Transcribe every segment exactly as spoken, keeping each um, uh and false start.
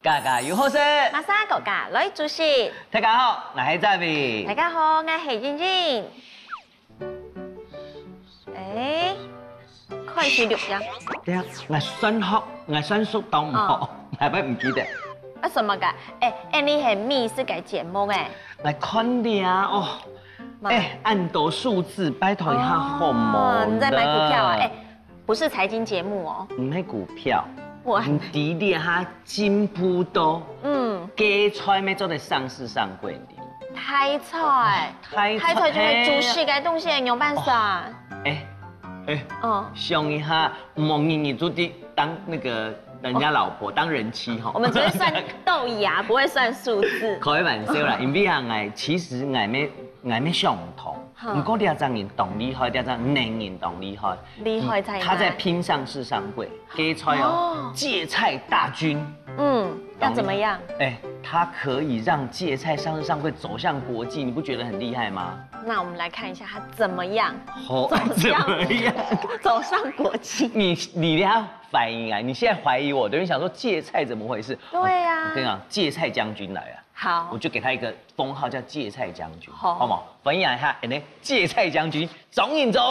家家有好食，馬上哥哥來煮食。大家好，𠊎係Zavi。大家好，𠊎係英英。哎，開始錄音。對啊，𠊎算學，𠊎算數當毋好，哦。𠊎會毋記得。啊，什麼个？哎，哎，你係美食个節目哎。𠊎看了啊，哦，嘛。哎，恁多數字，拜託一下好無？哦，你在買股票啊？哎，不是財經節目哦。毋係股票，我很你知這下進步到，嗯。芥菜乜做得上市上櫃哩。大菜，大菜，大菜就係煮食个東西，仰般算？哎，哎，嗯。想一下，莫日日就在當那個人家老婆，當人妻吼。我們只會算豆芽，不會算數字。開玩笑啦，因為啊，𠊎其實𠊎乜𠊎乜想毋通，嗯。毋過這隻人當厲害，這隻男人當厲害，厲害在哪？他在拼上市上櫃，芥菜哦，哦。芥菜大軍。嗯，要怎麼樣？哎，他可以讓芥菜上市上櫃走向國際，你不覺得很厲害嗎？那我們來看一下他怎麼樣好，走向怎麼樣？走上國際。你你等下懷疑啊？你現在懷疑我，等於想說芥菜怎麼回事？對啊。我跟你講，芥菜將軍來了。好。我就給他一個封號叫芥菜將軍，好。好嗎？歡迎一下，哎，芥菜將軍，張英忠。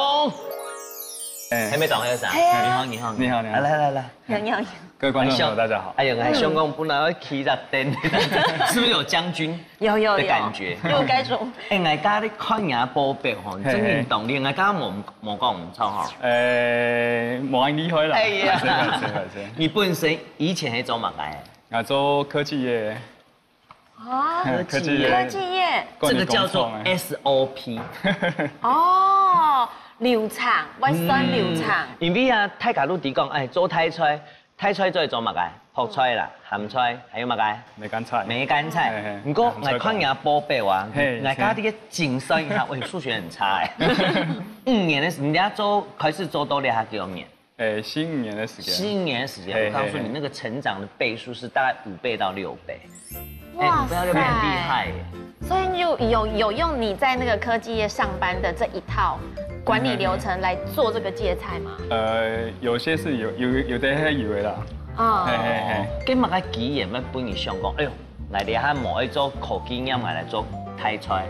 哎。還沒掌聲啥？哎呀。你好，你好，你好，你好。來，來，來，來。有，有，有。各位觀眾朋友，大家好。哎呀，還想講本來要起隻燈，是不是有將軍？ 有，有，的感覺。有，有該種。哎，𠊎家己看你个報表吼，你真正當厲害，𠊎剛剛無無講毋錯吼。哎，無恁厲害啦。哎呀。係，係，係，係。你本身以前係做麼个？啊，做科技業。啊，科技業。科技業。這個叫做S O P。哦，流程，會算流程。嗯，因為啊，大家都知講，哎，做大菜， 大菜做做麼个？覆菜啦、鹹菜，還有麼个？梅乾菜。梅乾菜。嘿，嘿，毋過，鹹菜。𠊎看你个報表啊，嘿，𠊎家己个精算一下，喂，數學很差哎。五年的時，你等下做，開始做到這下幾多年？哎，十五年的時間。十五年的時間，嘿，我告訴你，嘿，嘿。那個成長的倍數是大概五倍到六倍。哎，哇五倍到六倍很厲害耶。塞。所以你有，有，有用你在那個科技業上班的這一套管理流程來做這個芥菜嗎？呃，有些是有，有，有的還有的啦。啊。嘿，嘿，嘿。該麼个機緣會分你想講，哎喲，𠊎這下無愛做科技業，𠊎來做大菜。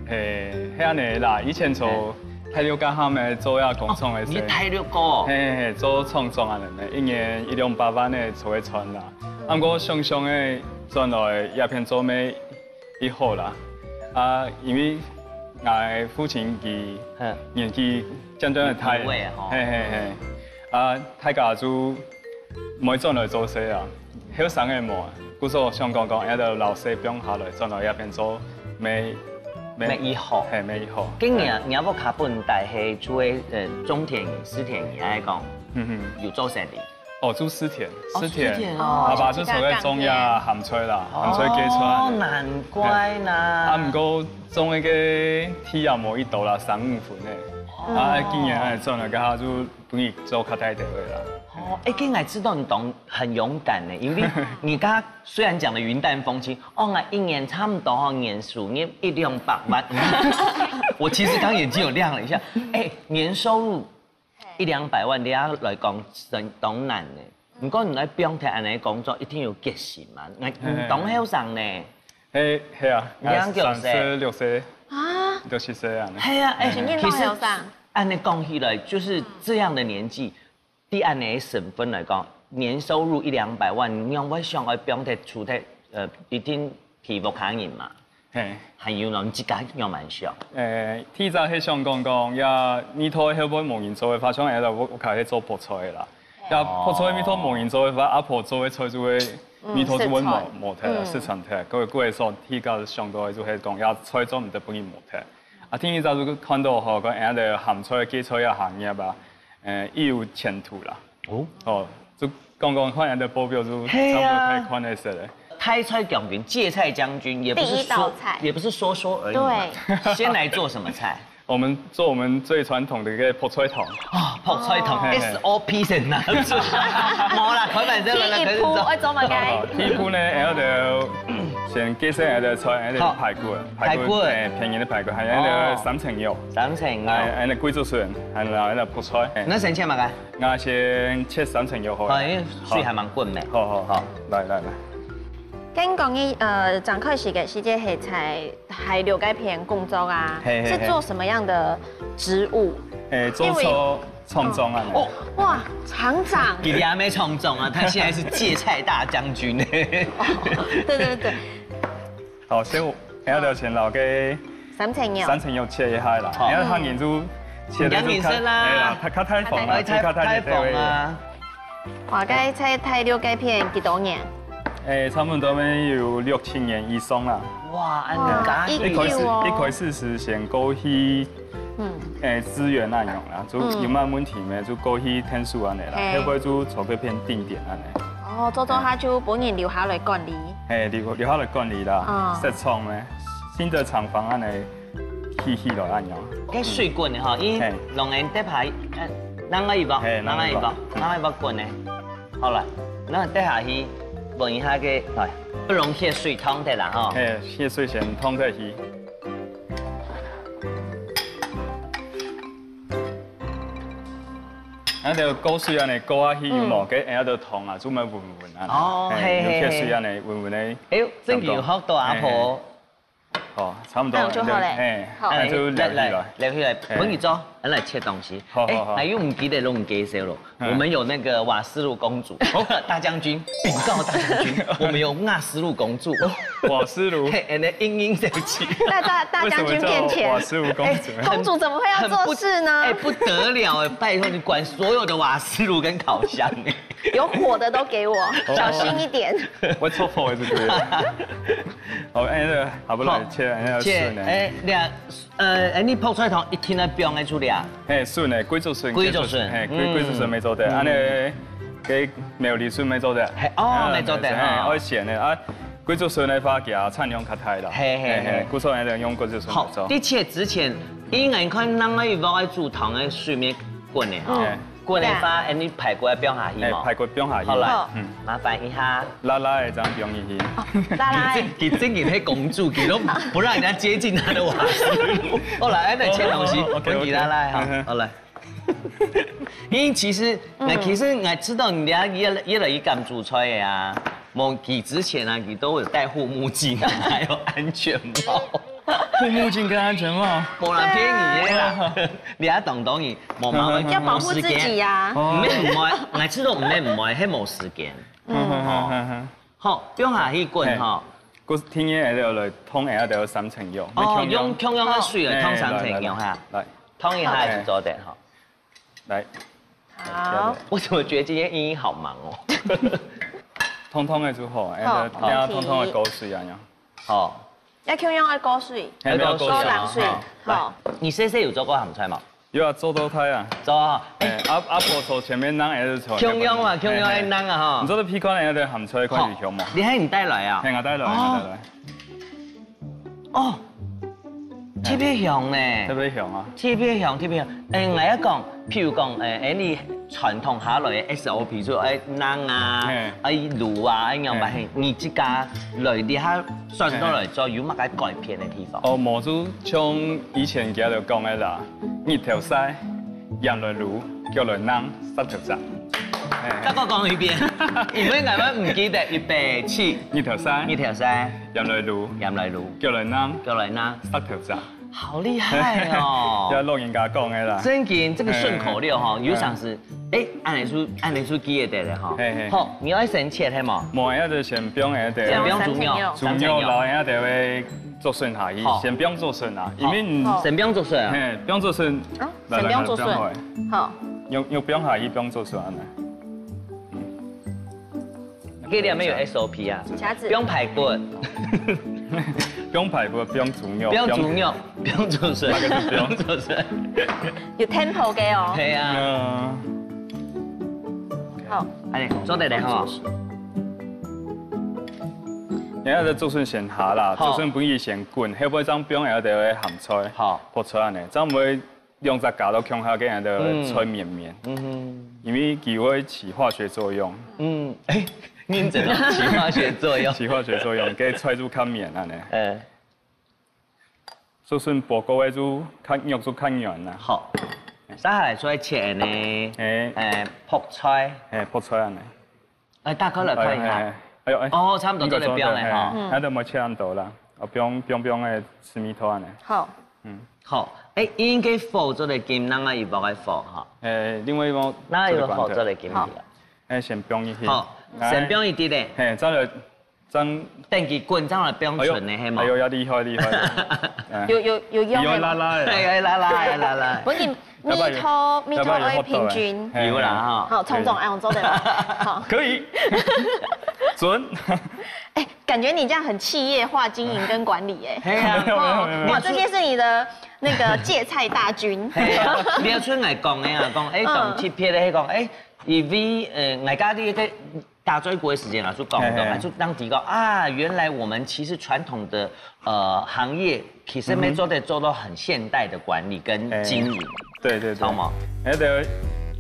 嘿，係恁樣啦，以前做，嘿。大陸該下面做呀工廠个事。哦，你大陸過？嘿，嘿，嘿，做廠長恁樣，一年一兩百萬个做个賺啦。 啊，毋過想想个，轉來這片做乜已好啦。啊，因為𠊎父親佢，嗯。年紀漸漸个大，有位吼。嘿，嘿，嘿。啊，大家就毋會轉來做事啊。後生个無，故所想講講，愛就老細放下來，轉來這片做乜，乜已好。嘿，乜已好。該你啊，嘿。你阿婆較本底係做个，呃，種田人、耕田人，還係講，嗯哼。有做生理？ 哦，做耕田，哦，耕田。耕田哦。爸爸就出去種呀，鹹菜啦，哦，鹹菜、芥菜。難怪啦。嘿。啊，毋過種該个地也無幾多啦，三五分个。哦。啊，今年恁樣轉來，該下就分佢做較大兜个啦。哦，哎，今年知道你懂，很勇敢呢，因為你剛剛雖然講得雲淡風輕，哦，𠊎一年差不多吼，年收入一兩百萬。我其實剛眼睛有亮了一下，哎，年收入 一兩百萬，你愛來講，當難呢。毋過你來放忒恁樣个工作，一定有決心嘛。你，你當後生呢。嘿，嘿啊，你幾多歲？三十六歲。啊？六七歲啊。嘿啊，哎，嗯。其實恁樣講起來，就是這樣的年紀，對恁樣个身份來講，年收入一兩百萬，你仰會想愛放忒、除忒，呃，一定 佢屋下人嘛。嘿。還有呢，你自家仰般想？誒，第一隻係想講講，也，你到後背無人做个話，像𠊎就屋，屋下係做覆菜个啦。也覆菜，你到無人做个話，阿婆做个菜就會，嗯，你到就會無，失傳。無忒啦，嗯。失傳忒。各位，各位所，第一個想到个就係講，也菜做毋得分人無忒。啊，第二隻就看到吼，講𠊎个鹹菜、芥菜个行業啊，誒，也有前途啦。 哦。哦，就講講看𠊎个報表就差毋多可以看得出來。嘿啊。大菜將軍、芥菜將軍，也不是說，第一道菜。也不是說說而已嘛。對。先來做什麼菜？我們做我們最傳統的一個覆菜湯。啊，覆菜湯，哦。嘿，嘿。S O P先拿出來。無啦，開玩笑啦，第一步，開玩笑。愛做麼个？哦，第一步呢，然後就先介紹𠊎个菜，𠊎个排骨，好。排骨，排骨。哎，便宜的排骨，還有那個三層肉。哦。三層肉。哎，還有那個桂竹筍，還有那個覆菜。哎。你先切麼个？ 𠊎先切三層肉好了。好，因為水還蠻滾的。好，好，好。好。來，來，來。聽講你呃，正開始个時節係在海陸該片工作啊，係係係。是做什麼樣的職務？誒，做因為做廠長啊。哦，哇，廠長。佢還沒廠長啊，他現在是芥菜大將軍。哦，對對對。好，所以我還要聊錢老給三層肉。三層肉切一下啦，好。然後他眼珠切的就看，你眼神啦。哎呀，他他太疯了，哎，太就看他太疯啊。 哇，該在大陸該片幾多年？誒，差不多有六七年以上啦。哇，恁樣啊。一開始，一開始係先過去，嗯，誒，支援恁樣啦，就有麼問題咩，就過去𢯭手恁樣啦，後尾就做該片定點恁樣。哦，做做下就分人留下來管理。誒，留留下來管理啦，設廠咩，新的廠房恁樣，起起來恁樣。該水滾个吼，因為龍眼得排，另外一包，另外一包，另外一包滾个。 好了，那等下去問一下个，來，不用血水燙的啦吼。嘿，血水先燙下去。然後就過水恁樣過下去有無？嗯。該然後就燙啊，做麼問問啊。哦，嘿，嘿，嘿，有血水恁樣問問个。哎喲，真有學到阿婆。嘿，嘿。 哦，差不多，那就好嘞。哎，好。那就留起來。來，來，留起來，哎。分你做，來切東西。好，好，好。哎，還有毋記得攏介紹了，嗯。我們有那個瓦斯爐公主，哦。大將軍，稟告大將軍，我們有瓦斯爐公主。瓦斯爐。嘿，and then英英生氣。大大大將軍面前，為什麼叫瓦斯爐公主？哎，公主怎麼會要做事呢？很不，哎，不得了哎，拜託你管所有的瓦斯爐跟烤箱哎。有火的都給我，哦。小心一點。我抽火也是可以的。好，哎，那個好不容易切，好。哎，要切，順哎。哎，兩 呃，哎，你泡菜湯一定愛放个出來啊？嘿，筍个，桂竹筍，桂竹筍，嘿，桂，嗯。桂竹筍乜做得，嗯。恁樣，該苗栗筍乜做得。嘿，哦，啊，乜做得，嘿，哈。愛選个啊，桂竹筍个話，佢產量較大啦。嘿，嘿，嘿，嘿。故所恁樣用桂竹筍來做。好，在切之前，應該看人愛放个煮湯个水面滾个哈。嗯。嘿。 滾个話，哎，你排骨愛放下去無？哎，排骨放下去。好了，好。嗯。麻煩一下。辣辣个，這樣放進去。哦，辣辣个。佢正，佢正經係公主，佢都不讓人家接近他的瓦斯爐。好了，哎，那切東西，哦，哦，OK，OK。分佢辣辣哈。嗯哼。好了。因為其實，嗯。那其實我知道你等下越來，越來越敢煮菜个啊。無佢之前啊，佢都有戴護目鏡啊，還有安全帽。 護目鏡跟安全帽。無啦，騙你个啦。你還懂懂你，無毛病，要保護自己呀。哦。毋免毋愛，𠊎知道毋免毋愛，係無時間。嗯。好，放下去滾吼。嘿。過天然个料來燙下个三層肉。哦，用共樣个水來燙三層肉哈。嘿，來，來，來。燙一下就做得吼。 來。好。我怎麼覺得今天英英好忙哦？燙燙个就好，好。哎，等下燙燙个過水啊，恁樣。好。愛共樣愛過水，嘿，愛過水哦。過冷水，好。好。來，你細細有做過鹹菜無？有啊，做到大啊。做啊。哎，阿，阿婆坐前面，人也是坐。共樣嘛，共樣个人啊吼。嘿，嘿。你做得鼻看下个鹹菜，看有香無？哦，你還有帶來啊？嘿，𠊎帶來，哦。𠊎帶來。 哦，特別香呢。特別香啊。特別香，特別香。哎，𠊎愛講，譬如講，哎，哎，你傳統下來个S O P就愛㓾啊，嘿。愛滷啊，愛仰般，嘿。嘿，你自家來這下轉到來做，嘿。有麼个改變个地方？哦，無就像以前佢兜講个啦，日頭曬，鹽來滷，腳來㓾，石頭矺。 再過講一遍，因為𠊎兜毋記得，預備，起。日頭曬。日頭曬。鹽來滷。鹽來滷。腳來㓾。腳來㓾。石頭矺。好厲害哦！這老人家講个啦。正經，這個順口溜哈，嘿。有常時，哎，恁樣就，恁樣就記得了哈。嘿，嘿。好，你愛先切係無？無，愛就先放下个。先放豬肉。豬肉，然後下个竹筍下去，好。先放竹筍啊，因為你，好。先放竹筍啊。嘿，放竹筍。啊？ 來，來，先放竹筍。來，放落去。好。用，用放下去，放竹筍恁樣。嗯。這裡面有S O P啊。夾子。放排骨。放排骨，放豬肉，放豬肉，放竹筍。那個是放。放竹筍。有tempo个哦。係啊。嗯。好。哎，做得了吼。然後這竹筍先下啦，好。竹筍分佢先滾，後尾正放下个鹹菜，好。泡菜恁樣，正毋會 兩隻加到共下，該樣个脆綿綿。嗯哼。因為佢會起化學作用。嗯，哎，認真哦，起化學作用。起化學作用，該菜就較綿恁樣。嗯。竹筍剝過个就較，肉就較軟啦。好，接下來就愛切呢，哎。哎，泡菜。哎，泡菜恁樣。 哎，大哥來看一下。哎，哎，哎。哎呦，哎，哦，差不多做得放个吼。應該做得，嘿，嗯。還得莫切恁多啦，哦，放，放，放个四味豆恁呢。好。嗯。好，哎，應該火做得金，那个一包个火哈。哎，另外一包那个一包火做得金去了。好。哎，先放一些。好，來。先放一滴嘞。嘿，再來，再等佢滾，再來放春的，哎呦，嘿嘛。哎呦，要厲害，厲害。哎。有，有，有用的嗎？有啦啦的啦。哎，哎，啦啦，哎，啦啦。不是，要不然有，蜜桃，蜜桃要不然有好多的。愛平均。嘿，有啦哈。好，重重，哎，我做得了。好。可以。准。哎，感覺你這樣很企業化經營跟管理，哎。嘿啊。沒有，沒有，沒有，沒有。哇，這些是你的那個芥菜大軍。嘿啊，你要出來講的啊，講，哎，嗯。當特別的，講，哎，因為，呃，𠊎家己个 打嘴鼓个時間啊，就講到，嘿，嘿。就當提到啊，原來我們其實傳統的，呃，行業其實沒做得做到很現代的管理跟經營，嗯哼。哎，對，對，對。知道嗎？哎，對，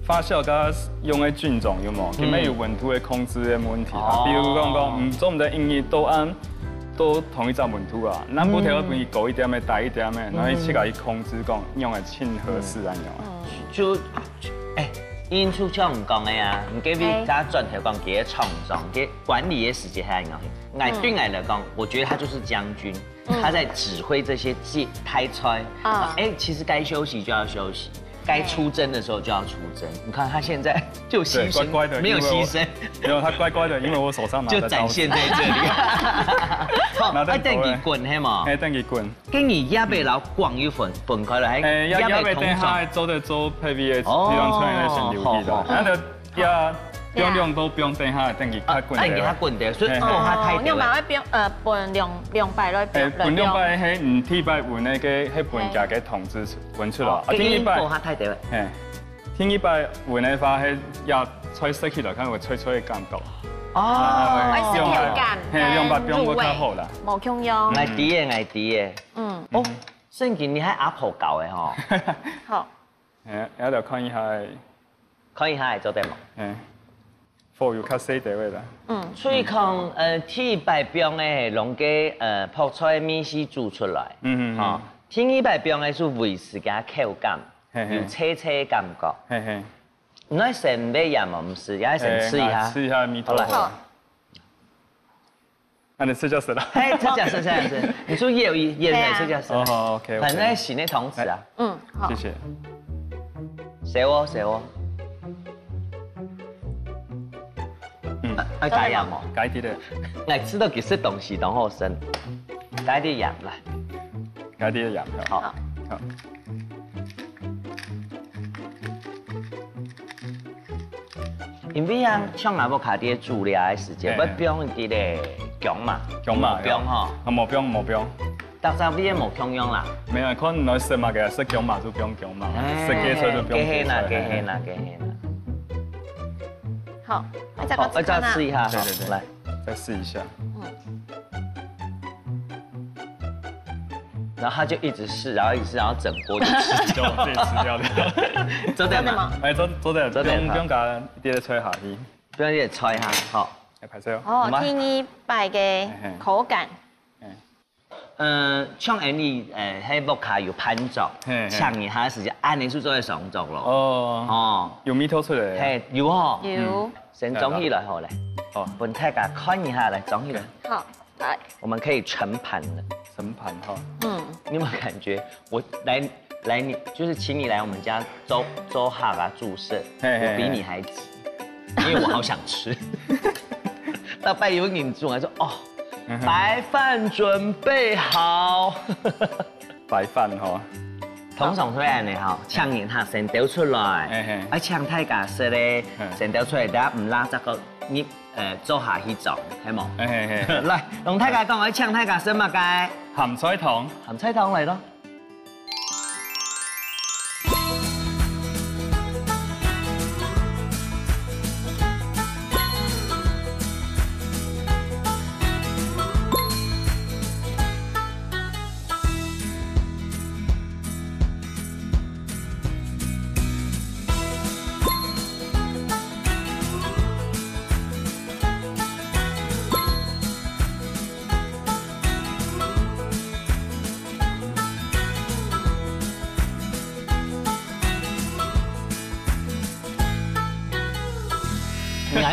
發酵跟用的菌種有無？嗯。佢們有溫度的控制的問題啊。哦。比如講，講，嗯，做毋得一日到暗都同一隻溫度啊，南部頭要分佢高一點的、低一點的，然後佢自家去控制講，用的盡合適恁樣啊。嗯。就，哎，因為就像你講的啊，你這位，哎。大家轉頭講，佢个廠商，佢 管理个時節還很高興。哎，嗯。對𠊎來講，我覺得他就是將軍，嗯。他在指揮這些菜，台菜。啊。哎，其實該休息就要休息，該出征的時候就要出征。你看他現在就犧牲，對，乖乖的，沒有犧牲。因為我，沒有，他乖乖的，因為我手上拿著刀子。就展現在這裡。好，拿著刀子。哎，等佢滾，嘿嘛。哎，等佢滾。 跟你葉仔摎梗又分，分開來，哎，葉，葉仔葉仔等下做得做配味的，哦，地方菜的先留意咯。好，好。那個葉，好。不用，不用，都不用，等下等佢較滾的。啊，哎，等佢較滾的，所以，嘿，嘿。哦，哦，你有辦法放，呃，分兩，兩擺來，哎，分兩擺，嘿，嗯，第一擺分那個，嘿，分佢个湯汁分出來。哦，啊，第一擺，這個火較大條。嘿。 第一擺搵个話，係也菜食起來，可能會脆脆个感覺。哦。啊，會食口感，嘿，兩擺放會較好啦。跟入味，無共樣。𠊎知个，𠊎知个。嗯。哦，聖經你還阿婆教个吼。好。哎，要來看一下，看一下會做得無？哎，火有較細點位啦。嗯。所以講，呃，第一擺放个，摎个，呃，泡菜味緒煮出來。嗯，嗯，嗯。吼，第二擺放个係維持佢个口感。 嘿，嘿。有脆脆个感覺。嘿，嘿。你愛先買鹽無？毋使，也愛先試一下。哎，來試一下味道。好來。好。那你試就試了。嘿，這樣試，這樣試。你就演一，演來試就試了。對啊。哦，好，OK，OK。反正洗那桶子啊。嗯，好。謝謝。謝哦，謝哦。嗯。啊，啊，加鹽哦。加一滴點。來，知道其實東西當好食。加一滴鹽來。加一滴鹽，好。好。好。 因為啊，像阿婆卡爹煮料个時節，嘿，會放一滴个薑嫲，薑嫲，薑嫲，無放吼。啊，無放，無放。逐隻味無共樣啦。沒有，看你愛食麼个，食薑嫲就放薑嫲，哎，食芥菜就放芥菜。該係啦，該係啦，該係啦。好，再過試看啊。好，再試一下，對，對，對，好，來。再試一下。嗯。 然後他就一直試，然後一直試，然後整鍋就吃掉。就自己吃掉了。做得嗎？做得嗎？哎，做，做得，做得哈。不用，不用加一滴菜下去。不用一滴菜哈，好。哎，歹勢哦。哦，有嗎？第二擺个口感。嘿，嘿。嗯，像恁呢，呃，該屋下有辦桌，嘿，嘿。請人客个時節，恁呢就做得上桌咯。哦。哦。有味道出來啊。嘿，有哦。有。嗯。先裝起來好了。好。分大家看一下，來，裝起來。好。 來。我們可以盛盤了。盛盤哈。嗯。你有沒有感覺我來，來你，就是請你來我們家做，做客啊，煮食，嘿，嘿，我比你還急，因為我好想吃。大伯有人煮，還說，哦，嗯哼。白飯準備好。白飯哈。通常會恁呢哈，請人客先端出來，嘿，嘿。啊，請大家食个，嗯。先端出來，等下毋罅，再過入 呃，做下去做，係無？嘿，嘿，嘿。來，同大家講，愛請大家食麼个？鹹菜湯。鹹菜湯來咯。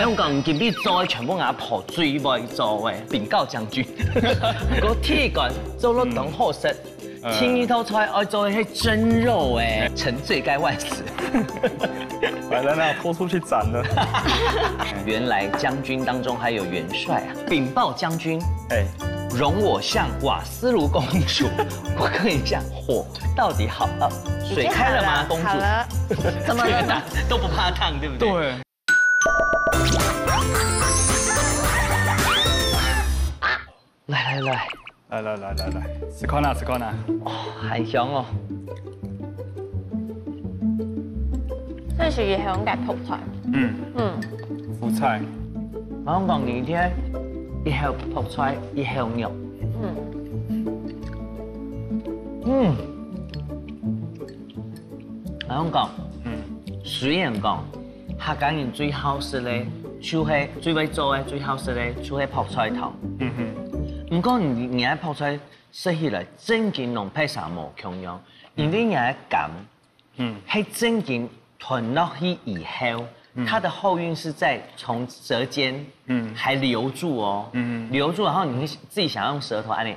用講今晡日做个全部阿婆最會做个，稟告將軍。毋過第一關做了當好食，嗯第二道菜愛做个係蒸肉哎，臣罪該萬死。反正啊，拖出去斩了。原來將軍當中還有元帥啊，稟報將軍，哎，容我向瓦斯炉公主，我看一下火到底好了，水開了嗎，公主？好了，怎麼了？都不怕燙，對不對？對，來來來，來來來來來，試看啊，試看啊。很香哦。這係一香个泡菜，嗯，嗯福菜，我講你一天一口泡菜，一口肉，嗯，嗯，我講，嗯雖然講客家人最好食个，就係最會做个、最好食个，就係泡菜頭。嗯哼，毋過你你个泡菜食起來，正經同別儕無共樣，因為你个甘嗯係正經吞落去以後，它的後韻是在從舌尖，嗯還留住哦，嗯留住，然後你會自己想用舌頭按呢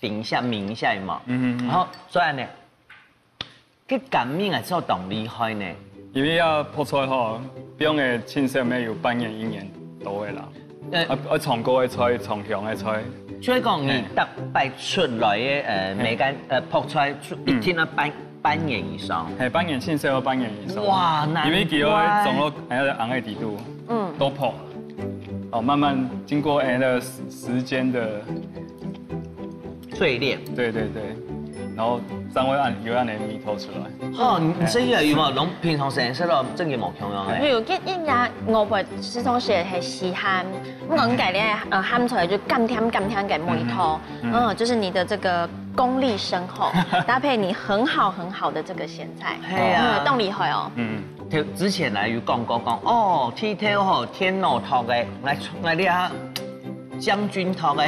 頂一下、抿一下嘛，嗯然後所以呢，這甘味啊，做當厲害呢。因為要泡菜吼，放个盡少乜有半年一年多个啦。呃啊，愛嚐過个菜，嚐香个菜，所以講，你嘿逐擺出來个呃，嘿梅干呃泡菜出一定要半半年以上。嘿，半年盡少要半年以上。哇，難怪。因為佢愛種落哎个紅个底肚，嗯多泡，哦，慢慢經過哎个時時間的，淬煉。對對對，然後正會按有按呢味道出來。哦，你你食起來有無？同平常時食落正經無共樣比欸。如一一日外背時常食係鹹鹹，毋過你家己呃鹹菜就甘甜甘甜个味道，嗯嗯，就是你的這個功力深厚，搭配你很好很好的這個鹹菜，係啊嗯，當厲害哦。嗯，頭之前來有講過講，哦，剃頭吼，天老頭个，來來這將軍頭个。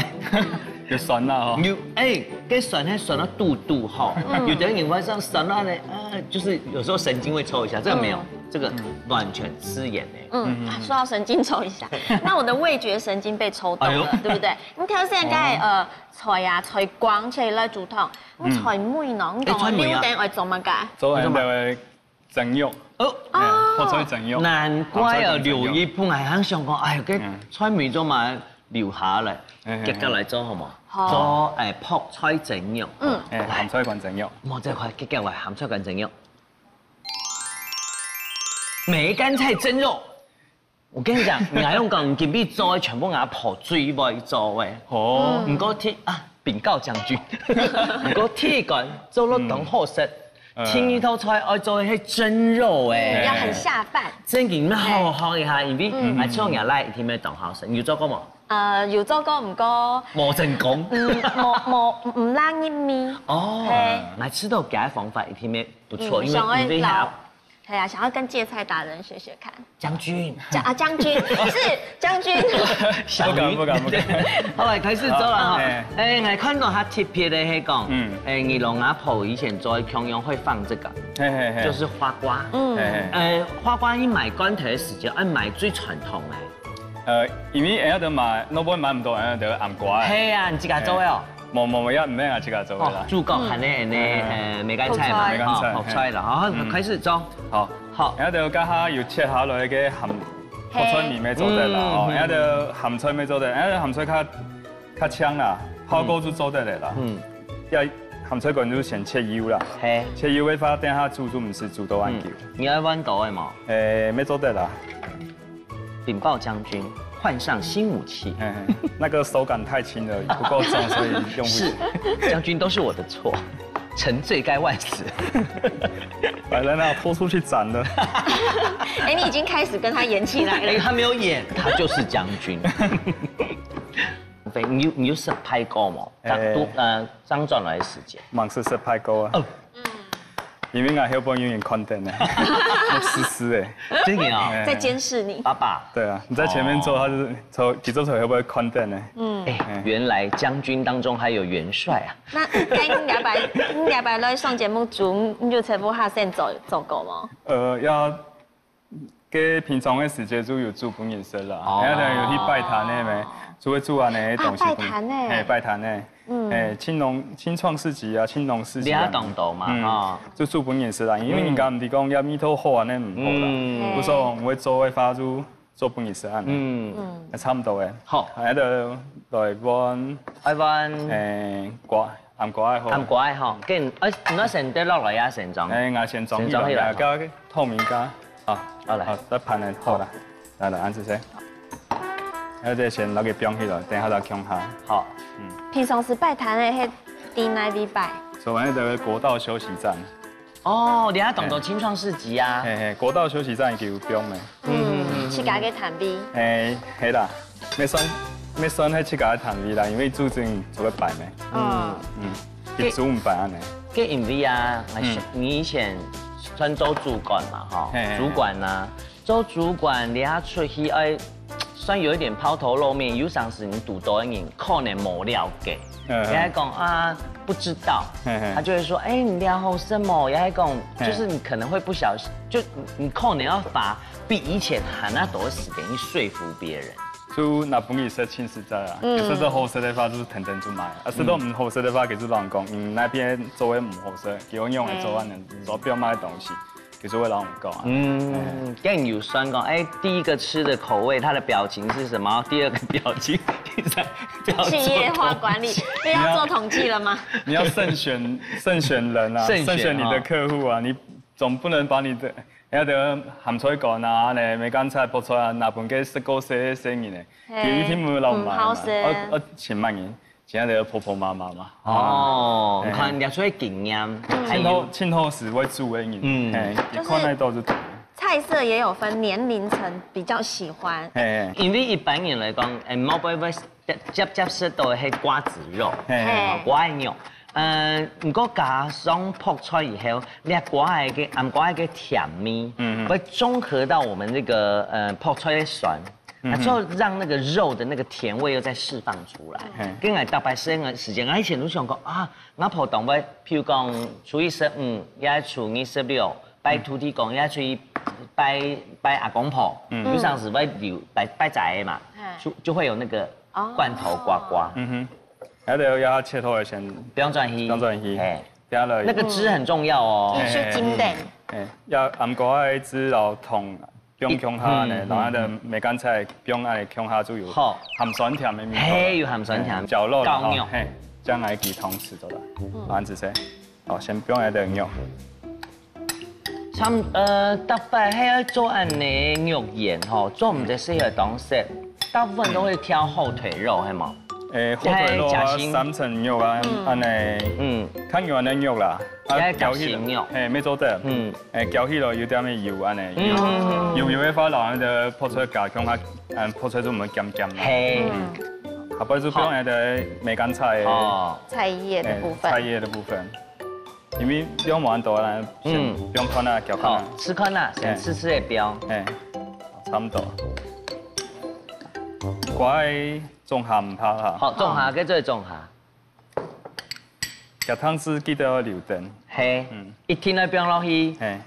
有酸辣哦。有哎，該酸還酸到肚肚吼，有的人會像酸辣呢，啊，就是有時候神經會抽一下，這個沒有，這個完全吃鹽欸。嗯，啊，說到神經抽一下，那我的味覺神經被抽動了，哎呦對不對？你頭先該呃菜啊、菜乾這一類煮湯，你菜尾呢？你講哎菜尾啊你等愛做麼个？做恁个蒸肉，哦，哎，泡菜蒸肉。難怪哦，泡菜蒸肉留一本來還想講，哎喲，該嗯菜尾做嘛留下來，嗯嗯結合來做好無？好做哎泡菜蒸肉，嗯哎，鹹菜乾蒸肉。莫再快，結合來鹹菜乾蒸肉。梅干菜蒸肉，我跟你講，你還用講，今晡日做个全部阿婆最會做个。哦，毋過第啊，稟告將軍，毋過第一關做了當好食，嗯第二道菜愛做个係蒸肉欸，要很下飯。正經愛好好一下，因為愛做人來一定愛當好食。你有做過無？呃，有做過，毋過無成功。嗯，無無毋拉入味。哦嘿，來試到佢个方法一定會不錯，嗯因為因為想要老，對啊，想要跟芥菜達人學學看。將軍，將啊將軍是將軍，小不敢不敢不敢。好，來開始做了哈。哎哎，來看到較特別个係講，嗯哎，你老阿婆以前做个共樣會放這個，嘿嘿嘿，就是花瓜。嗯嘿嘿。哎，花瓜你買罐頭个時節，愛買最傳統个。呃，因為恁樣就買，外背買毋到恁樣就醃瓜个。係啊，你自家做个哦。無無無，也毋免啊，自家做个哦啦，。主角還係恁呢，嗯呃，梅干菜嘛，梅干菜哦，泡菜了，好，嗯開始做。好，好，然後就加下有切下來个鹹，泡菜尾乜做得啦，嗯哦，然後就鹹菜乜做得，然後鹹菜較較香啦，泡過就做得了啦。嗯，要鹹菜乾就先切幼啦，嘿，切幼个話，等下煮就毋使煮到恁久。你愛換刀个嘛？誒，乜做得啦。稟報將軍，換上新武器。嘿嘿，那個手感太輕了，不夠重，所以用不是起。，將軍都是我的錯，臣罪該萬死。來人啊，拖出去斬了。哎，你已經開始跟他演起來哎，了。他沒有演，他就是將軍。你有你有失敗過無？當哎都呃，剛轉來的時間。蠻係失敗過啊。哦因為𠊎後背有人看等呢，我濕濕誒。真的啊，哎在監視你。爸爸。對啊，你在前面做，他就是從，佢做出來後背看等呢。哎，原來將軍當中還有元帥啊。那該你禮拜你禮拜來上節目煮，你就全部下線走走狗嗎？呃，要該平常个時節就有煮分人食啦，哦。然後有去擺攤个咩，就會煮恁呢个東西分。啊，擺攤个。嘿，擺攤个。嗯。嘿，青農，青創市集啊，青農市集啊。這當多嘛，嗯，吼。就煮分人食啦，因為人家毋知講這味道好恁呢毋好啦。嗯。故所毋會做个話就做分人食恁呢。嗯。嗯。也差毋多个。好。還有來碗，愛碗。欸，瓜，醃瓜个好。醃瓜个吼，跟，欸，你愛先跌落來呀，先裝。欸，𠊎先裝起來，先裝起來。加透明膠。 好，好來。好，再盤呢，好啦。來來，恁仔細。還有這先摎佢放起來，等下再共下。好。嗯。平常時擺攤个係在哪位擺？所以這个國道休息站。哦，你還懂得青創市集啊？嘿嘿，國道休息站就有放咩？嗯，自家个攤位。欸，係啦，乜算，乜算係自家个攤位啦，因為主人做个擺咩。嗯。嗯，佢主人擺恁呢。這因為啊，嗯。你以前算做主管嘛，吼，嘿嘿嘿。主管啊， 做主管，你要出去，欸，算有一點拋頭露面，有常時你堵到的人可能無了解，嗯，你還講啊，不知道，嗯，嗯。他就會說，欸，你了解什麼？也還講，嗯。就是你可能會不小心，就你可能要花比以前還要多的時間去說服別人。就拿分人食真實在啊，嗯。有食到好食个話，就是天天就買；啊，食到毋好食个話，佢就亂講，嗯，哪片做个毋好食，佢會用來做恁呢，嗯。做表賣个東西。 其實會摎人講啊。嗯，更有算講，欸，第一個吃的口味，他的表情是什麼？第二個表情，第三個要做統計。企業化管理，又要做統計了嗎？你要慎選，慎選人啊，慎選，慎選你的客戶啊，你總不能把你的，人家的鹹菜乾啊，呢，梅乾菜、泡菜啊，拿分該食過細細人呢，嘿，佢一定毋會摎你買嘛。嗯，好食。啊，啊，請慢人。 現在个婆婆媽媽嘛。哦，啊，你看，嘿。人家出來經驗，嗯。還有，盡好，盡好食會煮个人，嗯。嘿，就是一看得到就知。菜色也有分年齡層比較喜歡。嘿，嘿。因為一般人來講，欸，無必會接，接，接觸到个係瓜子肉，嘿，嘿。哦，瓜仔肉。呃，毋過加上泡菜以後，這瓜仔个，醃瓜仔个甜味，嗯，嗯。會中和到我們這個，呃，泡菜的酸。 嗯哼。啊，就讓那個肉的那個甜味又再釋放出來。嘿。跟𠊎大概三個時間，𠊎以前都想講啊，𠊎普通會，譬如講初一十五，也初二十六，拜土地公，也去拜，拜阿公婆，嗯。有常時會留，拜，拜仔嘛，嘿。就，就會有那個罐頭瓜瓜。哦。嗯哼，該就愛切好个先，放轉去。放轉去。嘿。掉了。那個汁很重要哦。嘿，嘿，嘿。一些經典。嘿，愛醃過个汁，然後同 放共下呢，嗯，嗯，然後呢，嗯。梅乾菜放恁呢共下就有好。鹹酸甜个味道了。嘿，有鹹酸甜。嗯，絞肉啦，絞肉。吼，嘿，將來雞湯試做啦。嗯。恁仔細。好，先放一點肉。差不，呃，大概還要做恁呢肉圓吼，做毋得適合當食，大部分都會挑後腿肉，係無？ 欸，後腿肉啊，還有夾心。三層肉啊，嗯。恁呢，嗯。看你愛个肉啦，啊，也係夾心肉。絞起來，嘿，無錯个。嗯。欸，絞起來有點仔油恁呢，嗯，嗯，嗯。油油个話，然後呢，泡菜加共下，嗯，泡菜就毋會鹹鹹啦。嘿。嗯。下背就放該个梅乾菜个，哦。菜葉的部分。欸，菜葉的部分。因為量無恁多啦，先，嗯。放看啊，攪看啊。好，試看啊，先試試个標。嘿。嘿，差不多。乖。 種下毋怕哈。好，種下，哦。該做種下。加湯汁記得愛留等。嘿，嗯。一定愛放落去。嘿。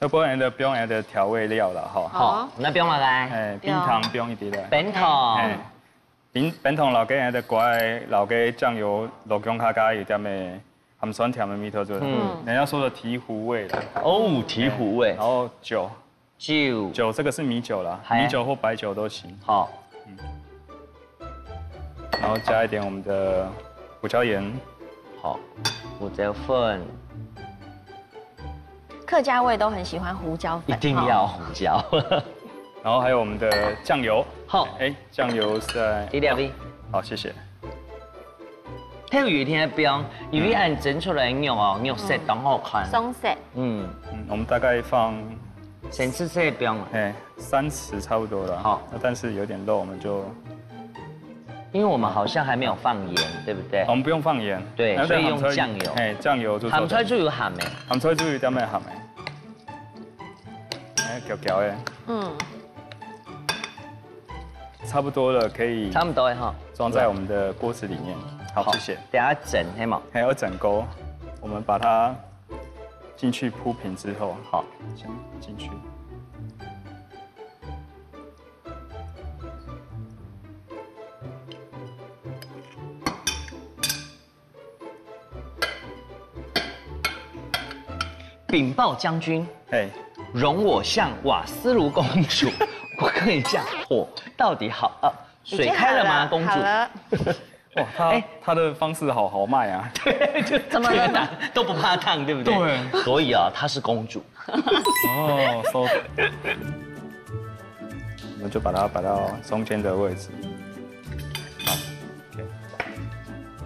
要不然就放一點調味料了哈。好，好。那放哪个？哎，冰糖放一點來。冰糖。哎，冰，冰糖摎該个瓜仔，摎該醬油，落共下加有點仔鹹酸甜个味道出來。嗯。人家說的提壺味啦。哦，提壺味。然後酒。 酒。酒，這個是米酒啦，嗨。米酒或白酒都行。好。嗯。然後加一點我們的胡椒鹽。好，胡椒粉。客家味都很喜歡胡椒粉，一定要胡椒。哈。然後還有我們的醬油。好。哎，醬油是在，一粒米。好，謝謝。 頭有一點放，因為恁蒸出來个肉哦，肉色當好看。嗯。鬆色。嗯。嗯，我們大概放，先試試放啊。哎，三匙差不多了。好。那但是有點漏，我們就，因為我們好像還沒有放鹽，對不對？我們不用放鹽。對，那所以用醬油。哎，醬油就做得。鹹菜就有鹹个。鹹菜就有點點鹹个。哎，攪攪个。嗯。 差不多了，可以，差不多了哈。裝在我們的鍋子裡面。好，好，謝謝。等下蒸，係無？還有整鍋，我們把它进去铺平之后，好，先进去。禀报将军，哎，容我向瓦斯炉公主问一下，火到底好啊？水开了吗，公主？好了，哇，他、哎他的方式好豪迈啊！怎么了吗？都不怕烫，对不对？对。所以啊，她是公主。哦，so，我们就把它摆到中间的位置。好，OK，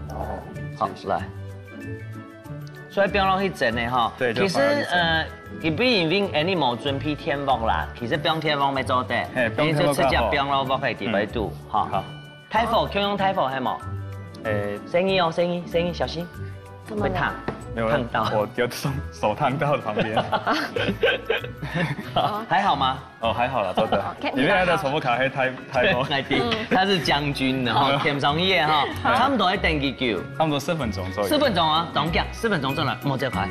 然后好，来。所以放落去蒸的哈。对就其实放落去蒸呃，佢本因为恁呢冇准备電鑊啦，其實放電鑊也做得，嘿放電鑊你就直接較好放落鑊个底背肚哈。好，大火，共用大火係無？诶，細義哦，細義，細義，小心，怎么了會燙，没有，燙到。我有手手烫到旁边。還好嗎？哦，还好啦，做得。哦，看因为他的手不卡还太太多。那弟，他是將軍的哈，添上一頁哈，差不多要等幾久？差不多四分钟左右。四分鐘啊，當遽，四分鐘轉來，莫再開。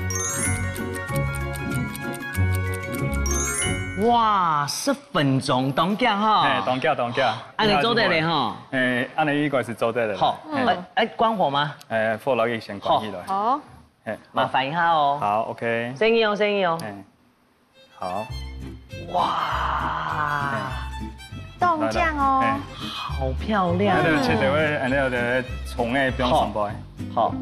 哇，十分鐘當遽哈。哎，當遽当遽。啊，你做得嘞哈。哎，按呢应该是做得的啦。好，哎，哎哎，關火嗎？哎，火落去先关起来。好，哎，麻煩一下哦。好，OK。細義哦，細義哦。哎，好。哇，冻酱哦哎，好漂亮那个哦。切的会，那个葱哎，不用上白。好。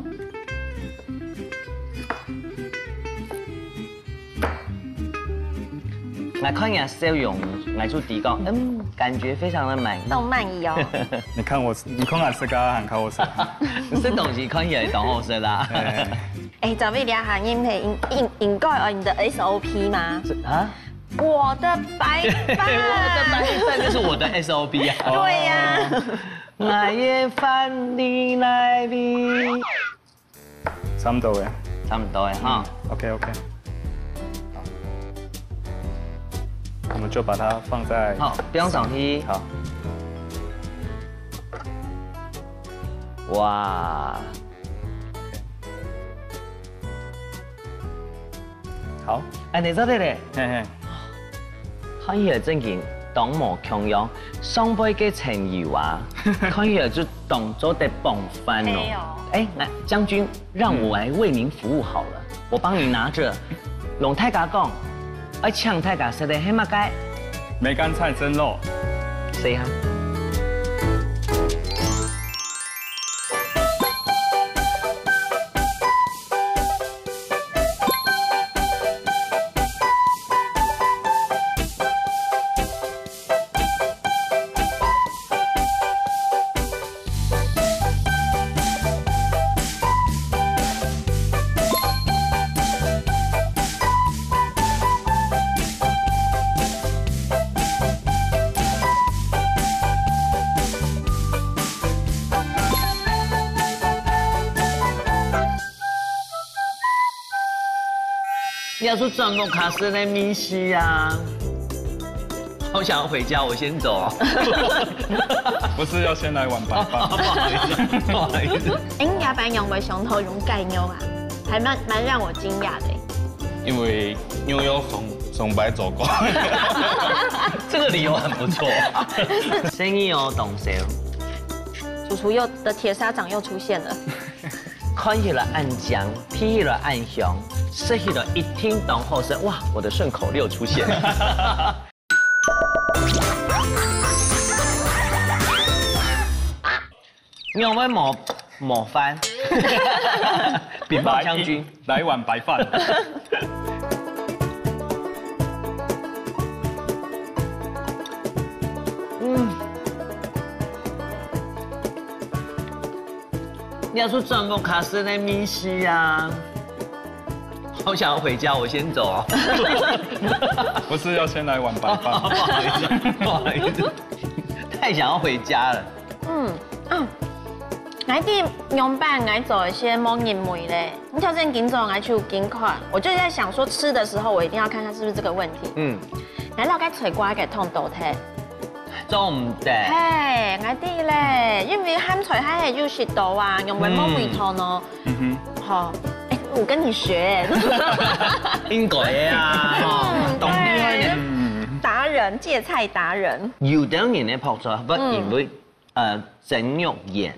我看你个笑容，我就知講，嗯，感覺非常的滿意。动漫椅哦。你看我，你看俺自家很好吃。這東西看起來當好食啦。哎，哎，早上這下人係應應應該愛你的 S O P 嗎？啊？我的白飯，我的白飯就是我的 S O P啊。對呀，我的飯你來味。差不多哎。差不多哎哈。 OK OK。好，我们就把它放在好，放上去。好，哇，好，哎，你做得嘞。嘿嘿，看起來正經當無共樣，上背个層油啊，看起來就當做得傍飯哦。哎，來，將軍，讓我來為您服務好了，我幫你拿著。摎大家講，愛請大家食个係麼个？梅干菜蒸肉。試一下。 你要是轉屋下食个味緒啊，好想要回家，我先走哦。不是要先來碗白飯？不好意思，不好意思。哎，你老闆娘會想到用雞肉啊，還蠻蠻讓我驚訝的。因為牛肉從從白做過。這個理由很不錯。生意哦，懂誰？主廚又的鐵砂掌又出現了。看起來恁靚，鼻起來恁香，食起來一定當好食。哇，我的順口溜出現。仰會無無飯？稟報將軍。來一來一碗白飯。嗯，你要是轉屋下食个味緒啊，好想要回家，我先走哦。不是要先來碗白飯？不好意思，不好意思，太想要回家了。嗯啊，𠊎知仰般𠊎做一些無人味咧，你頭先緊做𠊎就緊看，我就在想說吃的時候我一定要看看是不是這個問題。嗯，𠊎摎該菜瓜个湯倒忒。做毋得。嘿，𠊎知咧，因為鹹菜還係有食到啊，仰會無味道呢。嗯好，哎，我跟你學。應該的啊，吼，當厲害呢。達人，芥菜達人。有兜人个泡菜，會因為，呃，蒸肉圓，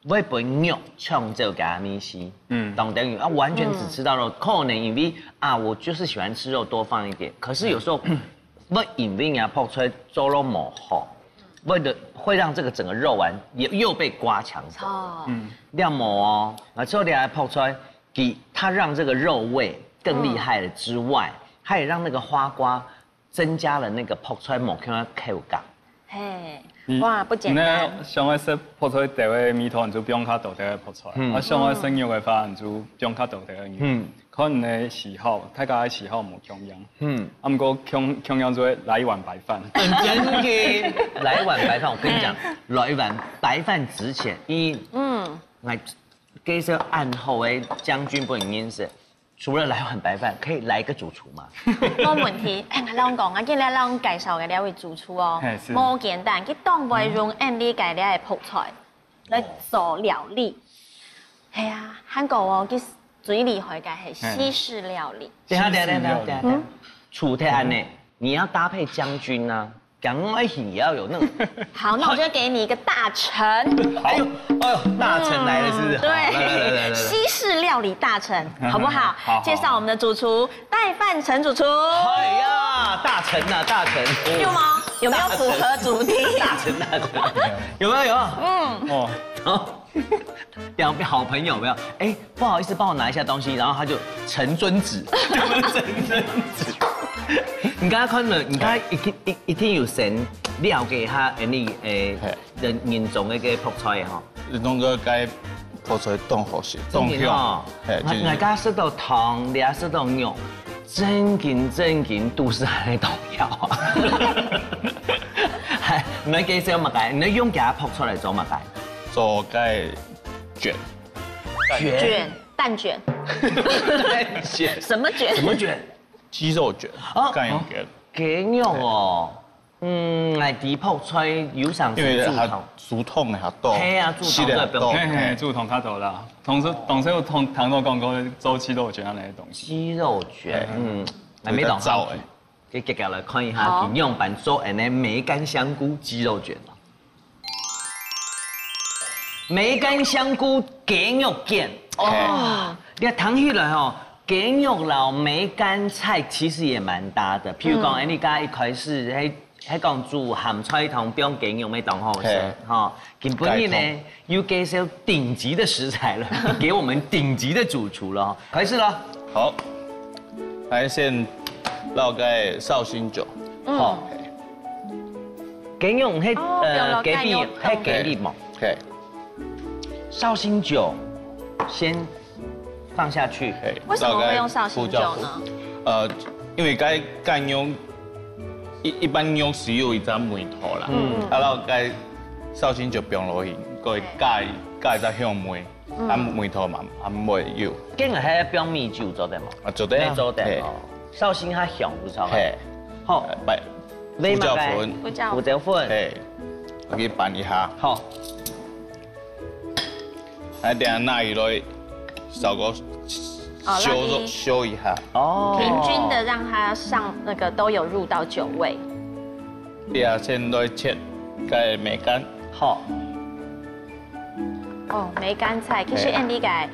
會分肉搶走个味緒。嗯。當等於啊，完全只吃到肉，可能因為啊，我就是喜歡吃肉，多放一點。可是有時候會因為啊，泡菜做到無好，會的，會讓這個整個肉丸也又被刮搶走。哦。嗯。這無哦，啊，所以這泡菜，佢，它讓這個肉味更厲害了之外，它也讓那個花瓜增加了那個泡菜無共樣个口感。嘿，嗯，哇，不簡單。你想愛食泡菜底个味道，你就放較多个泡菜；嗯。啊，想愛食肉个話，你就放較多个肉。嗯。看你个喜好，大家个喜好無共樣。嗯。啊，毋過共，共樣就會來一碗白飯。很真的，來一碗白飯，我跟你講，來一碗白飯之前，一，嗯。來介紹恁好个將軍分你認識，除了來碗白飯，可以來一個主廚嗎？無問題。哎，𠊎摎你講，啊，今日摎你介紹个這位主廚哦，嘿，是。無簡單，佢當會用恁厲害个泡菜來做料理。係啊，還過哦，佢最厲害个係西式料理。等下，等下，等下，等下，等下。嗯？除忒恁呢，你要搭配將軍啊。 講愛行也要有那種。好，那我就給你一個大臣。哎呦，哎呦，大臣來了，是不是？嗯，對。好，來，來，來，來，來。西式料理大臣，好不好？好，好，好。介紹我們的主廚，戴范成主廚。哎呀，大臣吶，大臣。有嗎？有沒有符合主題？大臣，大臣。有沒有？有。嗯。哦。好。 表，好朋友有沒有？哎，不好意思，幫我拿一下東西，然後他就陳遵旨，就是陳遵旨。你剛剛看到，你剛剛一定，一，一定有先了解他，哎，你，哎，嘿。人，人種的這个泡菜哈。人種个該泡菜當好食，真的哦。當香。嘿，真的。啊，𠊎剛剛食到湯，你也食到肉，正經，正經都是還在動搖啊。還，你們介紹麼个？你們用給他泡出來做麼个？ 做該捲。捲。捲，蛋捲。蛋捲。什麼捲？什麼捲？雞肉捲，哦，該樣捲。雞肉哦。嗯，來，底泡菜有想因為佢煮湯。煮湯个較多，係啊，煮湯食个較多。對，不用。嘿，嘿，煮湯較多啦。同時，同時有同，聽到講過做雞肉捲恁樣个東西。雞肉捲，嘿。嗯，還沒懂。比較燥欸。 給大家來看一下，好。佢仰般做恁呢梅乾香菇雞肉捲哦。梅乾香菇雞肉捲，哦，嘿。你看聽起來吼，雞肉摎梅乾菜其實也蠻搭的。譬如講，嗯。哎，你剛剛一開始，還，還講煮鹹菜湯，放雞肉乜當好食，嘿。吼。今晡日呢，該湯。 又介紹頂級的食材了，給我們頂級的主廚了。開始了。好，來先摎該紹興酒。嗯。好。雞肉，該，哦，呃，雞肉，雞肉，該雞肉。嘿。紹興酒先放下去。嘿，為什麼會用紹興酒呢？摎該胡椒粉。呃，因為該雞肉 一，一般肉係有一隻味道啦，嗯。啊，然後該紹興酒放落去，過加，加一隻香味，嗯。啊，味道嘛，啊，會有。這个還愛放米酒做得無？啊，做得啊。也做得哦。嘿。紹興較香，有錯無？嘿。好。呃，白，胡椒粉。胡椒粉。胡椒粉。嘿，我去拌一下。好。 來，等下拿起來，燒個哦，燒，讓它燒一下。哦。平均的讓它上那個都有入到酒味。你啊，先來切該梅乾。好。哦，梅乾菜，其實嘿。Andy个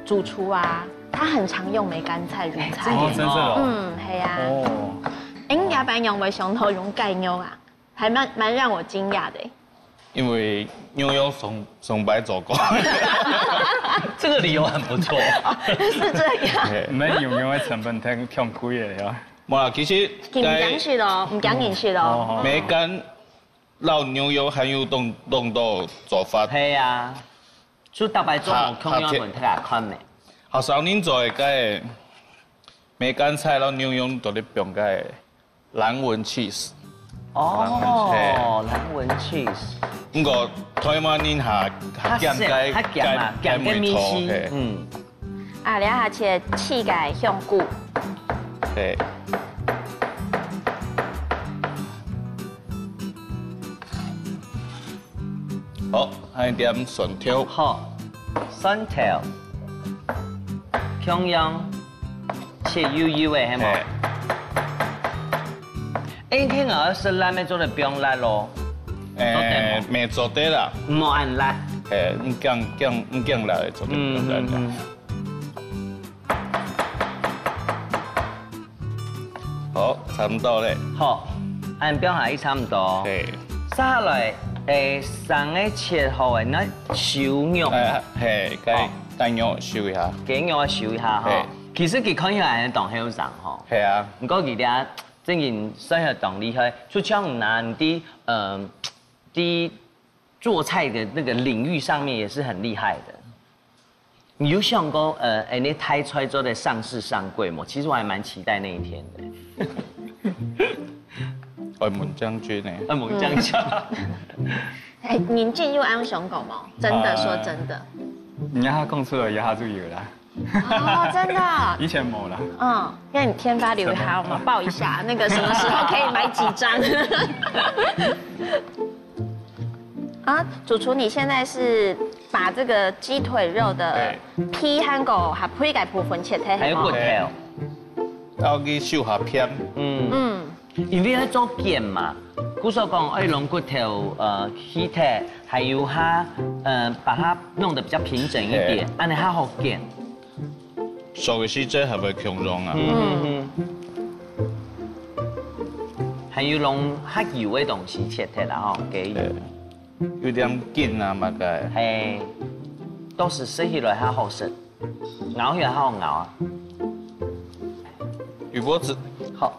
主廚啊，他很常用梅乾菜入菜。哦，真的哦。嗯，係啊。哦。哎，你老闆娘會想到用雞肉啊？ 還蠻，蠻讓我驚訝的欸。因為牛肉上，上擺做過。這個理由很不錯。是這樣。嘿。毋係牛肉个成本忒，忒貴了呀。無啦，其實毋驚食哦，毋驚人食哦。哦，哦。梅乾摎牛肉還有當，當多做法。係啊，就大白做，哈，我看看，哈，問大家看沒？好，少人做个該梅乾菜摎牛肉都咧放該 藍紋cheese。哦，藍紋cheese。毋過台灣人較，較鹹个，較鹹啊，鹹个味緒，嘿。嗯。啊，這下切四个香菇。嘿。好，還有點蒜頭。好，蒜頭。香香，切幼幼个，係無？嘿。哎，你聽講食辣，愛做得放辣咯。做得無？哎，無做得啦。莫恁辣。哎，你講，講，你講辣个做得放辣啦。嗯，嗯，嗯。好，差不多咧。好，恁放下去差不多。嘿。接下來，哎，生个切好个，該燒肉。哎，嘿，該，好。該肉燒一下。雞肉燒一下吼。嘿。其實佢看起來還當後生吼。嘿啊。毋過佢這正經算係當厲害，就像你拿你的，呃，在做菜的那個領域上面也是很厲害的。你有想過，呃，哎，你大菜做得上市上櫃嗎？其實我還蠻期待那一天的。愛問將軍呢？愛問將軍。哎，認真有恁想過嗎？真的，啊。說真的。你讓他講出來，以後就有了。哦，真的。以前沒了。嗯，那你天發留言，我們報一下，那個什麼時候可以買幾張？啊，主廚，你現在是把這個雞腿肉的對。皮和該下背个部分切忒，還有骨頭。係無？對。要去手下片。嗯。嗯。因為愛做捲嘛，故所講愛用骨頭，呃，去忒，還有它，呃，把它弄得比較平整一點，嘿。恁樣較好捲。 熟个時節還會共樣啊。嗯，嗯，嗯。還有用較幼个東西切忒啦吼，雞肉。對，有點筋啊，麼个。嘿，到時食起來較好食，咬起來較好咬啊。魚脖子。好。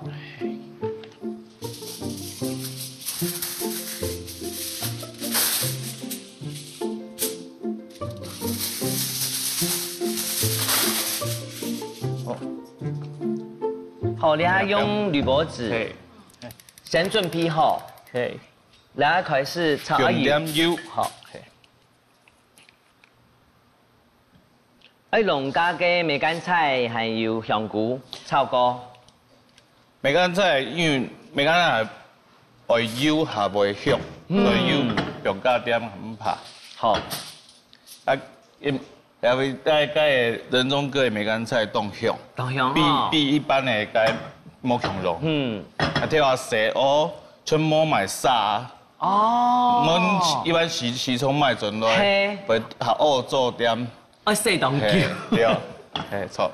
好，你還用鋁箔紙，嘿。先準備好，嘿。然後開始炒啊油。用點油。好，嘿。愛用加个梅乾菜還有香菇炒過。 梅乾菜，因為梅乾菜愛油下會香，嗯。所以油用加點毋怕。好。啊，因，因為該，該个人參果个梅乾菜當香，當香吼。比，比一般个該無共樣。嗯。啊，聽話洗哦，全無買沙。哦。我們一般西，西貢買轉來，嘿。會下哦做點。愛洗當久。嘿，對。嘿，著。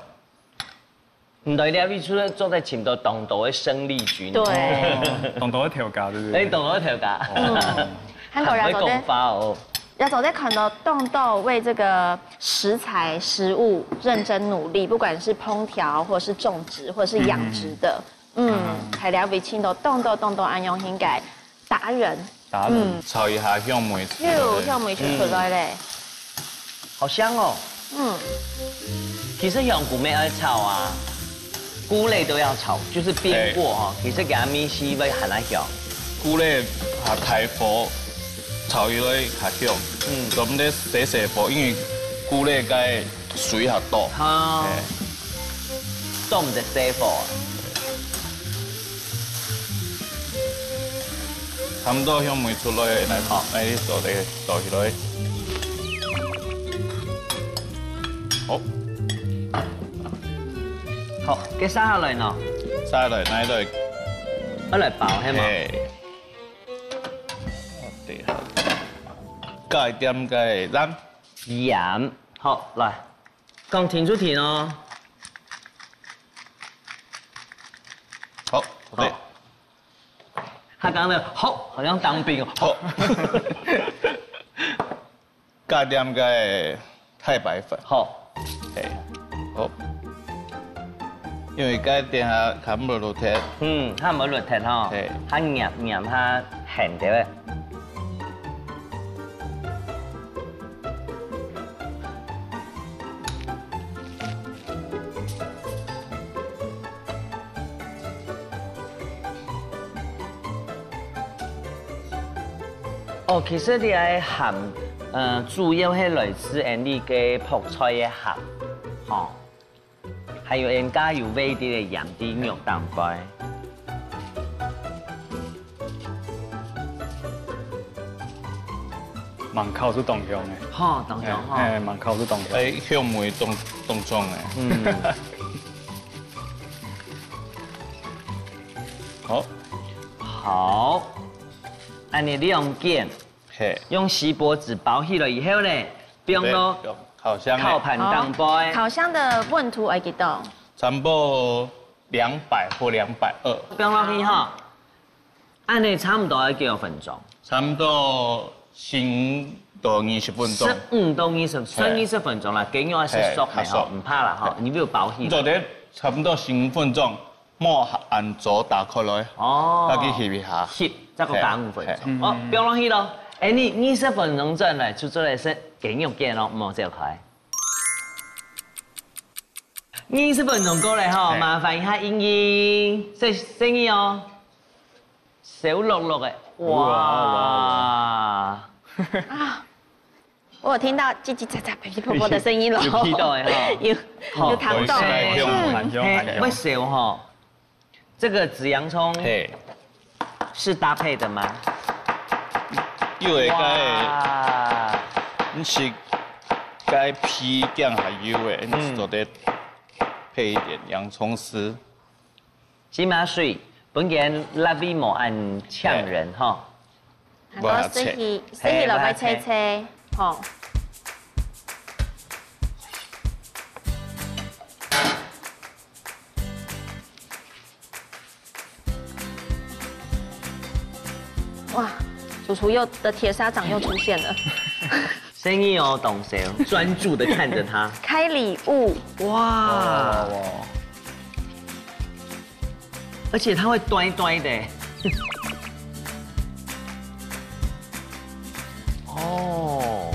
毋對，這位除了做得尋到當多个生力軍。對。哦，當多个頭家，對不對？哎，當多个頭家。哦。嗯，還過也做得，還會講話哦。也做得看到當多為這個食材、食物認真努力，不管是烹調，或是種植，或是養殖的。嗯，嗯。嗯，在這位尋到當多當多恁樣應該 達人。達人。嗯。炒一下香味出來。有，香味就出來咧。嗯。好香哦。嗯。其實香菇乜愛炒啊，菇類都要炒，就是煸過哈。對。其實佢个味緒會還較香。菇類下大火炒起來較香。嗯。做毋得細細火，因為菇類个水較多。好。嘿。做毋得細火啊。 差不多香味出來，來，好。來，倒來，倒起來。好。好，該續下來呢？續下來，拿來。愛來包，係無？嘿。對，好。加一點个鹽。鹽，好，來。 講停就停哦。好，OK。好。他剛剛的好，好像當兵哦。好。加點个太白粉。好。嘿，好。因為該等下較無落忒。嗯，較無落忒吼。嘿。較黏黏，較鹹个。 哦，其實你愛鹹，呃，主要係來自𠊎俚个泡菜个鹹，吼。 還有𠊎俚加有微滴个鹽滴肉當歸。吂烤就當香个。吼，當香吼。哎，哎，吂烤就當香。哎，香味當，當重个。嗯。好。好，恁呢兩件，嘿。用锡箔紙包起來以後呢，放落對，用烤箱个。烤盤頂背。好，烤箱个溫度愛幾多？差不多兩百或兩百二。放落去吼。 恁呢差毋多愛幾多分鐘？差不多十五到二十分鐘。十五到二十，算二十分鐘啦，雞肉愛熟熟个吼，嘿，較熟。毋怕啦吼，嘿。你有包起來。做得差不多十五分鐘，莫恁早打開來，哦。再去翕一下。翕，再過加五分鐘。嘿，嘿。哦，放落去咯。哎，你二十分鐘轉來，就做得食雞肉卷咯，莫走開。二十分鐘過來吼，嘿。麻煩一下英英，細，細義哦。 燒烙烙个，哇！哇，哇，哇。啊，我有聽到叽嘰喳喳、噼噼啪啪的聲音咯。有聽到的哈。有，好，有聽到。有，有，有，有。嘿，有。會燒哈。這個紫洋蔥，嘿。是搭配的嗎？有的，該，哇。你是該皮梗還有的，你做得配一點洋蔥絲。 芝麻水，本件辣味無恁嗆人吼。嘿。還過洗去，洗去落去切切，吼。哇，主廚又，的鐵砂掌又出現了。 生意哦，董事專注地看著他。開禮物。哇。哇，哇，哇。而且它會呆呆的。哦。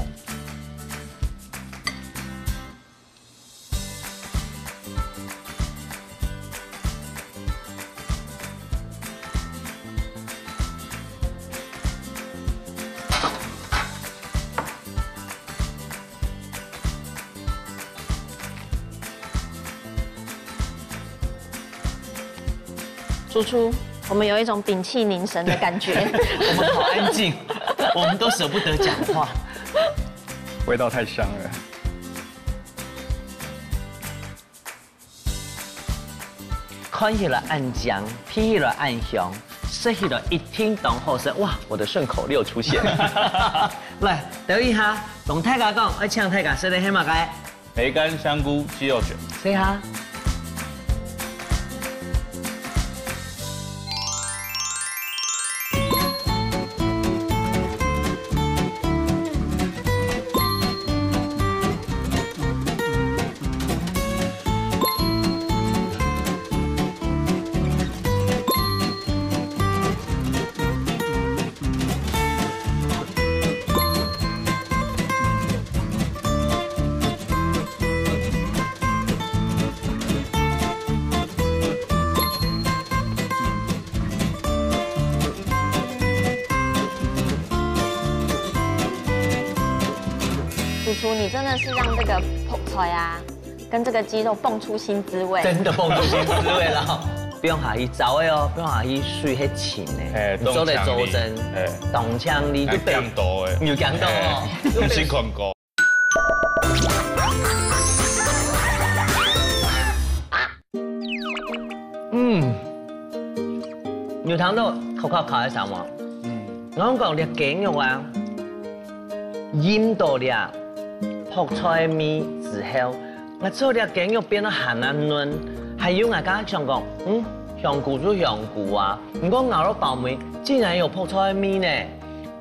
主廚，我們有一種屏氣凝神的感覺。我們好安靜，我們都捨不得講話。味道太香了。 看起來恁靚，鼻起來恁香，食起來一定當好食。哇，我的順口溜出現。來，等一下，同大家講，愛請大家食个係麼个？梅乾香菇雞肉卷。試下。 主廚，你真的是讓這個泡菜啊，跟這個雞肉蹦出新滋味。真的蹦出新滋味了。不用下去燥的哦，不用下去水係清的，哎，你做得做真，當強力。哎。當強力就被，哎，強到的。有強到哦。哎，有被，你先看過。 嗯，有聽到口口口个聲無？嗯。𠊎講這雞肉啊，𢯭到這泡菜味之後，𠊎做這雞肉變到還恁嫩，還有𠊎剛剛想講，嗯，香菇就香菇啊，毋過咬到包尾，竟然有泡菜味呢。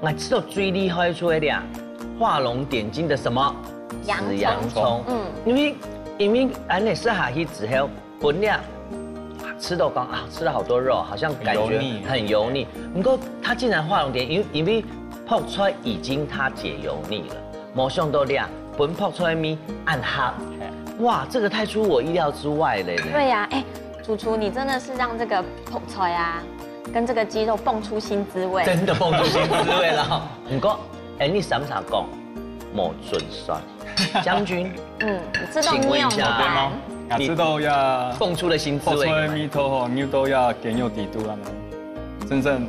𠊎知道最厲害就係這畫龍點睛的什麼？洋蔥。紫洋蔥。嗯。因為，因為恁呢食下去之後，本來吃到講啊，吃了好多肉，好像感覺很油膩。很油膩。毋過它竟然畫龍點睛，因為，因為泡菜已經它解油膩了，無想到這分泡菜味恁合。嘿。哇，這個太出我意料之外了呢。對呀，哎，主廚，你真的是讓這個泡菜啊，跟這個雞肉蹦出新滋味。真的蹦出新滋味了。毋過，哎，你三儕講，無準算。將軍，嗯，你知道請問一下，你有辦法？你知道呀，蹦出了新滋味。泡菜味道吼，你都要雞肉底肚啊，真正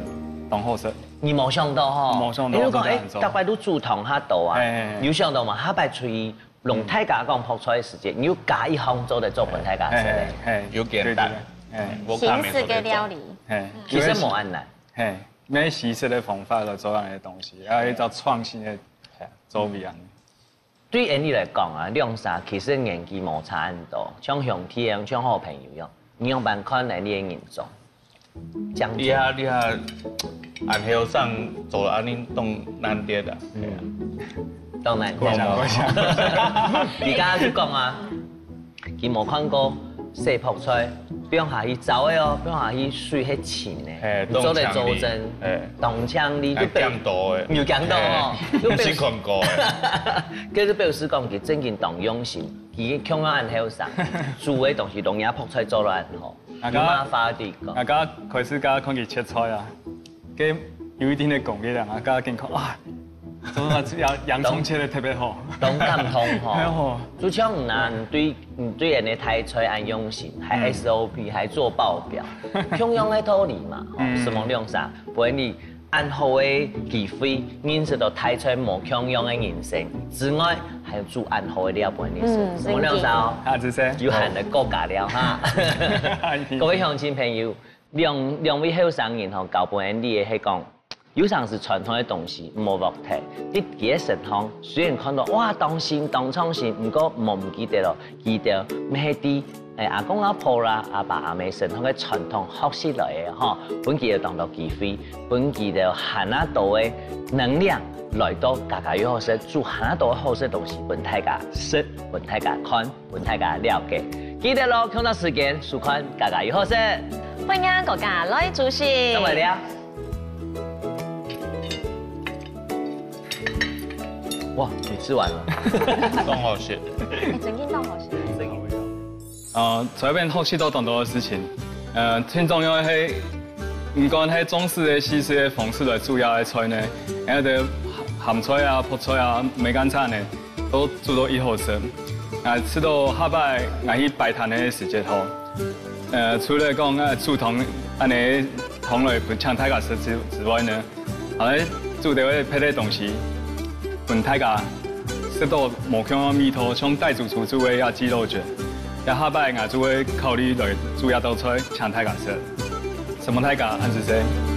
當好食。你無想到吼？無想到，你就講，真的很重。欸，逐擺都煮湯較多啊，嘿，嘿，嘿。有想到嘛？下擺出去同大家講泡菜个時節，你有加一項做得做分大家食个。嘿，嘿，嘿，有簡單，對，對，對，嘿。我看没有在做。形式个料理。嘿，其實無恁難。嘿，用西式个方法來做恁樣个東西，還有一種創新个做法恁樣。 對𠊎俚來講啊，兩儕其實年紀無差恁多，像兄弟樣，像好朋友樣，你仰般看𠊎俚个人種？講真。你啊，你啊，恁後生做到恁樣當難得啊。嗯。當難得啊。你剛剛就講啊，佢無看過洗泡菜，放下去燥个哦，放下去水係清个，嘿，你做得做證，當強力。嘿。當強力就表，還強度个。有強度哦，嘿，就表示，毋是看過个。就是表示講佢正經當用心，佢共樣恁後生，煮个東西攏也泡菜做到恁好，啊，有嘛話對講。啊，剛開始剛看佢切菜啊，該有一定个功力啊，啊，剛見看啊，做到這樣洋蔥切得特別好。當感動吼。哎喲。就像你啊，嗯。你對，你對人个大菜恁用心，還嗯。S O P，還做報表，共樣个道理嘛，吼，嗯。承蒙兩儕，分你恁好个機會，認識到大菜無共樣个人生之外，還有煮恁好个料分你食。嗯，承蒙兩儕哦。真的。啊，謝謝。有閒來過家聊哈。一定。各位鄉親朋友， 兩，兩位後生人吼，交分𠊎俚个係講，有成時傳統个東西毋好㧒忒。你佢个身上雖然看到，哇，當新、當創新，毋過莫毋記得咯，佢兜乜係對，欸，阿公阿婆啦、阿爸阿姆身上个傳統學習來个吼，分佢兜當多機會，分佢兜還較多个能量來到家家有好食，煮還較多好食个東西，分大家食，分大家看。 分大家了解。記得咯，共樣時間收看家家有好食。歡迎大家來支持。等會了。哇，你吃完了。當好食。欸，真的當好食。真好味道。呃，在這邊學習到當多个事情。呃，盡重要个係，毋管係中式个、西式个方式來煮這个菜呢，還有个鹹菜啊、泡菜啊、梅乾菜呢， 都煮到異好食。啊，試著下擺𠊎去擺攤个時節吼，呃，除了講，呃，煮湯恁樣湯來分請大家食之，之外呢，還愛煮兜个別个東西，分大家食到無共樣个味道，像傣族廚煮个這雞肉捲，這下擺𠊎就會考慮來煮這道菜請大家食。承蒙大家，恁仔細。